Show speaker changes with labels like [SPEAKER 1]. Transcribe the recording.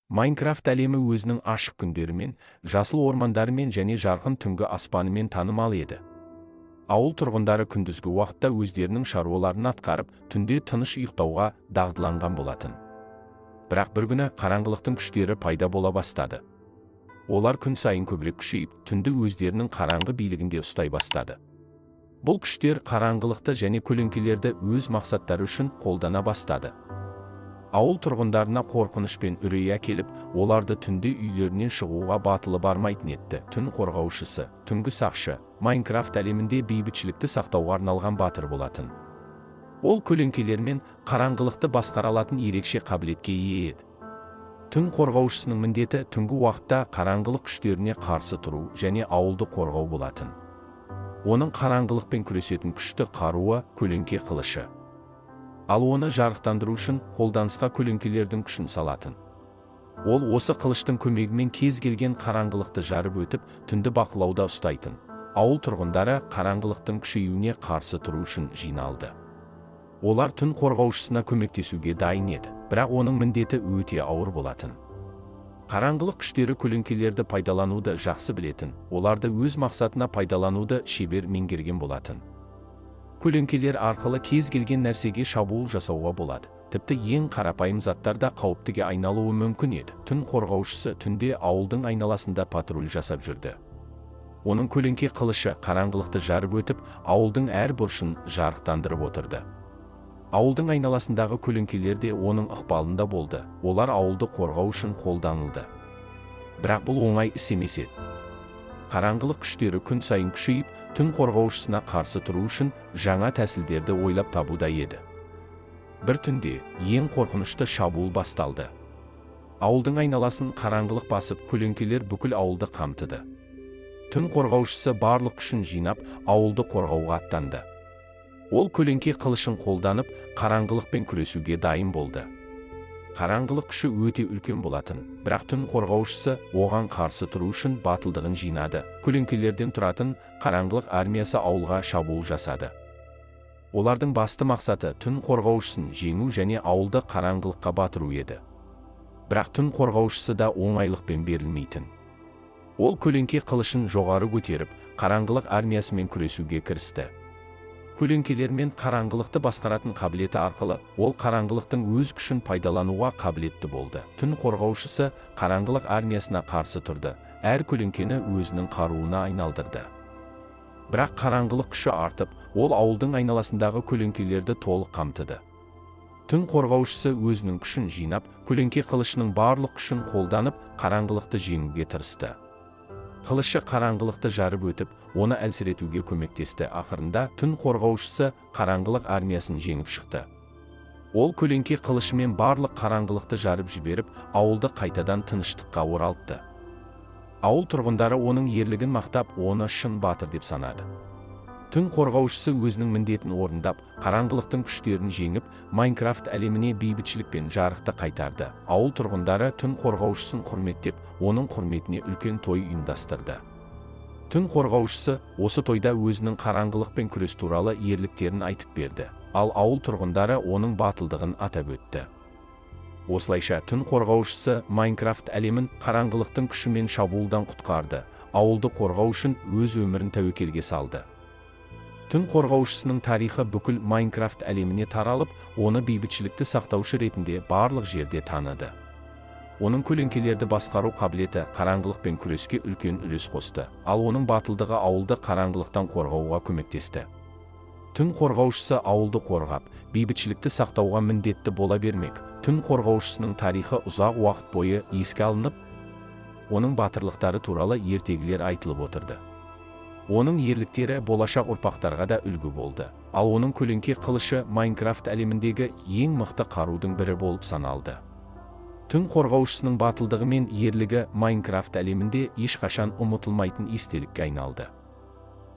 [SPEAKER 1] Майнкрафт әлемі өзінің ашық күндерімен, жасыл ормандарымен және жарқын түнгі аспанымен танымал еді. Ауыл тұрғындары күндізгі уақытта өздерінің шаруаларын атқарып, түнде тыныш ұйықтауға дағдыланған болатын. Бірақ бір күні қараңғылықтың күштері пайда бола бастады. Олар күн сайын көбірек күшейіп, түнді өздерінің қараңғы билігінде ұстай бастады. Бұл күштер қараңғылықты және көлеңкелерді өз мақсаттары үшін қолдана бастады. Ауыл тұрғындарына қорқыныш пен үрей әкеліп, оларды түнде үйлерінен шығуға батылы бармайтын етті. Түн қорғаушысы, түнгі сақшы, Майнкрафт әлемінде бейбітшілікті сақтауға арналған батыр болатын. Ол көлеңкелер мен қараңғылықты басқара алатын ерекше қабілетке ие еді. Түн қорғаушысының міндеті түнгі уақытта қараңғылық күштеріне қарсы тұру және ауылды қорғау болатын. Оның қараңғылықпен күресетін күшті қаруы көлеңке қылышы. Ал оны жарықтандыру үшін қолданысқа көлеңкелердің күшін салатын. Ол осы қылыштың көмегімен кез келген қараңғылықты жарып өтіп, түнді бақылауда ұстайтын. Ауыл тұрғындары қараңғылықтың күшеюіне қарсы тұру үшін жиналды. Олар түн қорғаушысына көмектесуге дайын еді, бірақ оның міндеті өте ауыр болатын. Қараңғылық күштері көлеңкелерді пайдалануды жақсы білетін, оларды өз мақсатына пайдалануды шебер меңгерген болатын. Көлеңкелер арқылы кез келген нәрсеге шабуыл жасауға болады. Тіпті ең қарапайым заттар да қауіптіге айналуы мүмкін еді. Түн қорғаушысы түнде ауылдың айналасында патруль жасап жүрді. Оның көлеңке қылышы қараңғылықты жарып өтіп, ауылдың әр бұрышын жарықтандырып отырды. Ауылдың айналасындағы көлеңкелер де оның ықпалында болды. Олар ауылды қорғау үшін қолданылды. Бірақ бұл оңай іс емес еді. Қараңғылық күштері күн сайын күшейіп, түн қорғаушысына қарсы тұру үшін жаңа тәсілдерді ойлап табуда еді. Бір түнде ең қорқынышты шабуыл басталды. Ауылдың айналасын қараңғылық басып, көлеңкелер бүкіл ауылды қамтыды. Түн қорғаушысы барлық күшін жинап, ауылды қорғауға аттанды. Ол көлеңке қылышын қолданып, қараңғылықпен күресуге дайын болды. Қараңғылық күші өте үлкен болатын, бірақ түн қорғаушысы оған қарсы тұру үшін батылдығын жинады. Көлеңкелерден тұратын қараңғылық армиясы ауылға шабуыл жасады. Олардың басты мақсаты түн қорғаушысын жеңу және ауылды қараңғылыққа батыру еді. Бірақ түн қорғаушысы да оңайлықпен берілмейтін. Ол көлеңке қылышын жоғары көтеріп, қараңғылық армиясымен күресуге кірісті. Көлеңкелер мен қараңғылықты басқаратын қабілеті арқылы ол қараңғылықтың өз күшін пайдалануға қабілетті болды. Түн қорғаушысы қараңғылық армиясына қарсы тұрды, әр көлеңкені өзінің қаруына айналдырды. Бірақ қараңғылық күші артып, ол ауылдың айналасындағы көлеңкелерді толық қамтыды. Түн қорғаушысы өзінің күшін жинап, көлеңке қылышының барлық күшін қолданып, қараңғылықты жеңуге тырысты. Қылышы қараңғылықты жарып өтіп, оны әлсіретуге көмектесті. Ақырында түн қорғаушысы қараңғылық армиясын жеңіп шықты. Ол көлеңке қылышымен барлық қараңғылықты жарып жіберіп, ауылды қайтадан тыныштыққа оралтты. Ауыл тұрғындары оның ерлігін мақтап, оны шын батыр деп санады. Түн қорғаушысы өзінің міндетін орындап, қараңғылықтың күштерін жеңіп, Майнкрафт әлеміне бейбітшілік пен жарықты қайтарды. Ауыл тұрғындары түн қорғаушысын құрметтеп, оның құрметіне үлкен той ұйымдастырды. Түн қорғаушысы осы тойда өзінің қараңғылықпен күрес туралы ерліктерін айтып берді, ал ауыл тұрғындары оның батылдығын атап өтті. Осылайша түн қорғаушысы Майнкрафт әлемін қараңғылықтың күшімен шабуылдан құтқарды, ауылды қорғау үшін өз өмірін тәуекелге салды. Түн қорғаушысының тарихы бүкіл Майнкрафт әлеміне таралып, оны бейбітшілікті сақтаушы ретінде барлық жерде таныды. Оның көлеңкелерді басқару қабілеті қараңғылықпен күреске үлкен үлес қосты, ал оның батылдығы ауылды қараңғылықтан қорғауға көмектесті. Түн қорғаушысы ауылды қорғап, бейбітшілікті сақтауға міндетті бола бермек. Түн қорғаушысының тарихы ұзақ уақыт бойы еске алынып, оның батырлықтары туралы ертегілер айтылып отырды. Оның ерліктері болашақ ұрпақтарға да үлгі болды, ал оның көлеңке қылышы Майнкрафт әлеміндегі ең мықты қарудың бірі болып саналды. Түн қорғаушысының батылдығы мен ерлігі Майнкрафт әлемінде ешқашан ұмытылмайтын естелікке айналды.